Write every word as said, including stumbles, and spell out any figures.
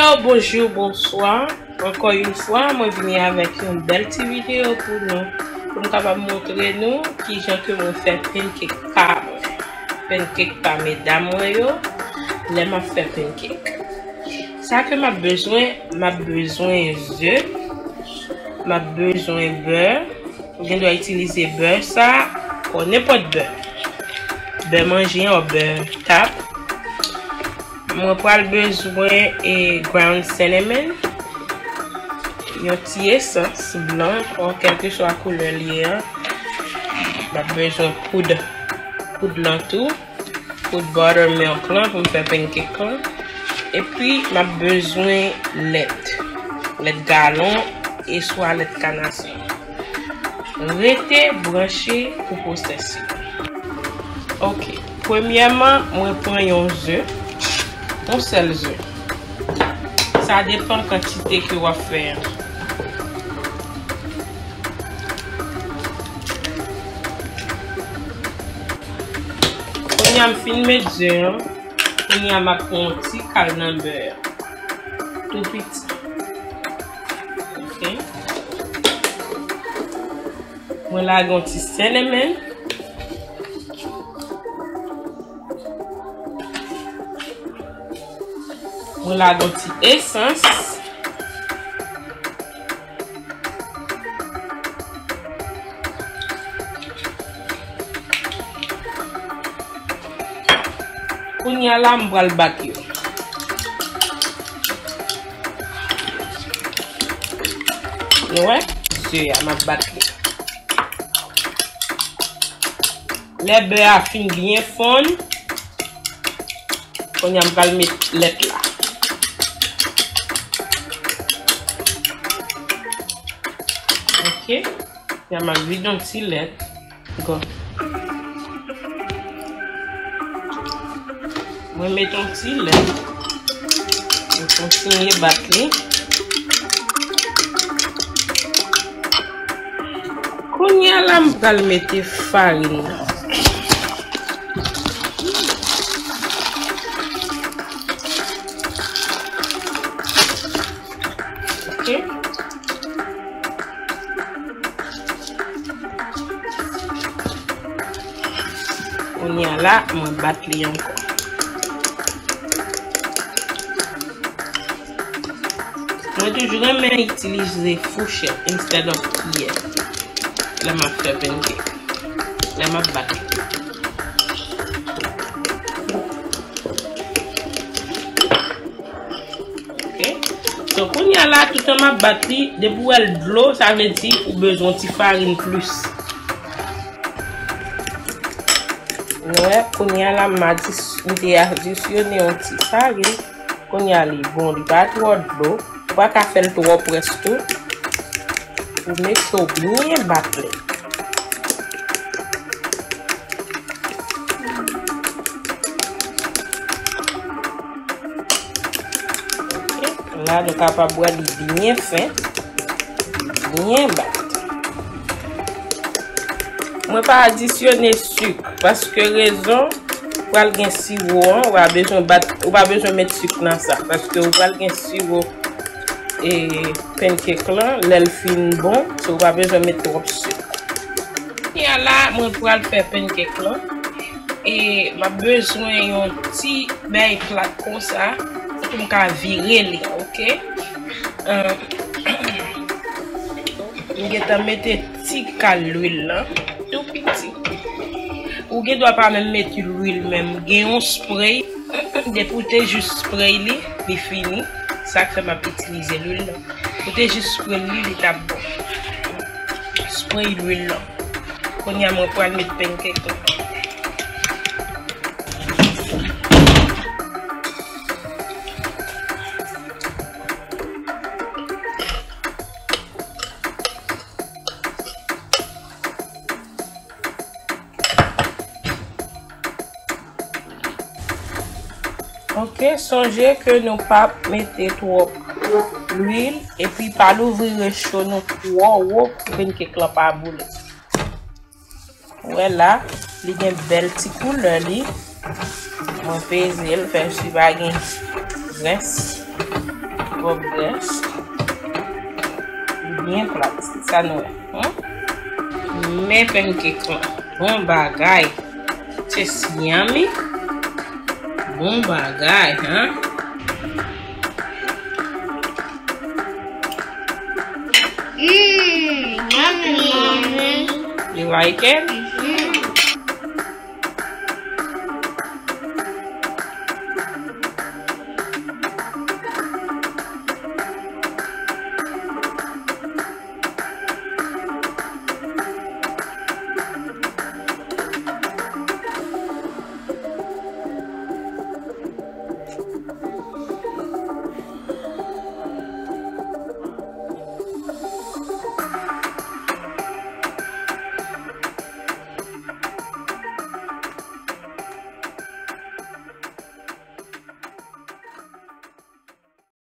Hello, bonjou, bonswa. Ankò yon fwa, mwen vini avèk yon bèl ti videyo pou nou, pou m kapab montre nou kijan ke mwen fè pancake pa mwen. Pancake pa medam mwen yo, lè m ap fè pancake. Sa ke m ap bezwen, m ap bezwen ze, m ap bezwen bè, ou gen dwa itilize bè sa, o nenpòt bè. Bè manje an, o bè tap. Mwen pral bezwen e ground cinnamon, yon ti esans blan, o kèlkeswa koulè li ye an. M ap bezwen poud, poud lan tou, poud buttermilk lan pou m fè pancake lan. Epi m ap bezwen lèt, lèt galon e swa lèt kanasyon. Rete branche pou pwosès yo. Ok, premyèman, mwen pran yon ze, yon sèl ze. Sa depann kantite ke w ap fè an. Kounye a m fin met ze an, kounye a m ap pran yon ti kal nan bè a. Tou piti. Ok. Mwen lage yon ti cinnamon. Mwen lage yon ti esans. Kounye a la, m pral bat yo. Nou wè? Ze a, m ap bat li. Lè bè a fin byen fonn, kounye a m pral met lèt la. Ok. Kounye a m ap vide yon ti lèt. Go. Mwen met yon ti lèt. Mwen kontinye bat li. Kounye a la, m pral mete farin nan. Ok. Kounye a la, mwen bat li ankò. Mwen toujou renmen itilize fouchèt instead of kiyè lè m ap fè pancake, lè m ap bat. Ok. So, kounye a la, toutan m ap bat li, depi w wè l dlo, sa vle di ou bezwen yon ti farin plis. Nou wè, kounye a la, m adis-, m te adisyone yon ti farin. Kounye a li bon, li pa twò dlo. Ou pa ka fè l twò près tou. Ou mete w byen bat li. Ok, la nou kapab wè li byen fen, byen bat. Mwen pa adisyone sik, paske rezon, ou pral gen siwo an, ou pa bezwen bat, ou pa bezwen met sik nan sa, paske ou pral gen siwo e pancake lan, lè l fin bon, so ou pa bezwen met twòp sik. Kounye a la, mwen pral fè pancake lan. E m ap bezwen yon ti bèy plat konsa pou m ka vire li, ok? Euh, m gentan mete ti kal lwil lan, tou piti. Ou gen dwa pa menm mete lwil menm. Gen yon spray, depi w te jis spray li, li fini. Sa k fè m ap itilize lwil lan. Ou te jis spray li, li t ap bon. Spray lwil lan. Kounye a mwen pral met pancake lan. Ok, sonje ke nou p ap mete twòp lwil, epi pa louvri recho nou twò wo pou pancake lan pa boule. Ou wè la, li gen bèl ti koulè li. Mwen peze l, fè si pa gen grès. Bon, bless. Byen plat. Sa nou wè. Hmm? Men pancake lan. Bon bagay. Just yummy. Bon bagay, huh? Mmm, yummy, mommy. You like it?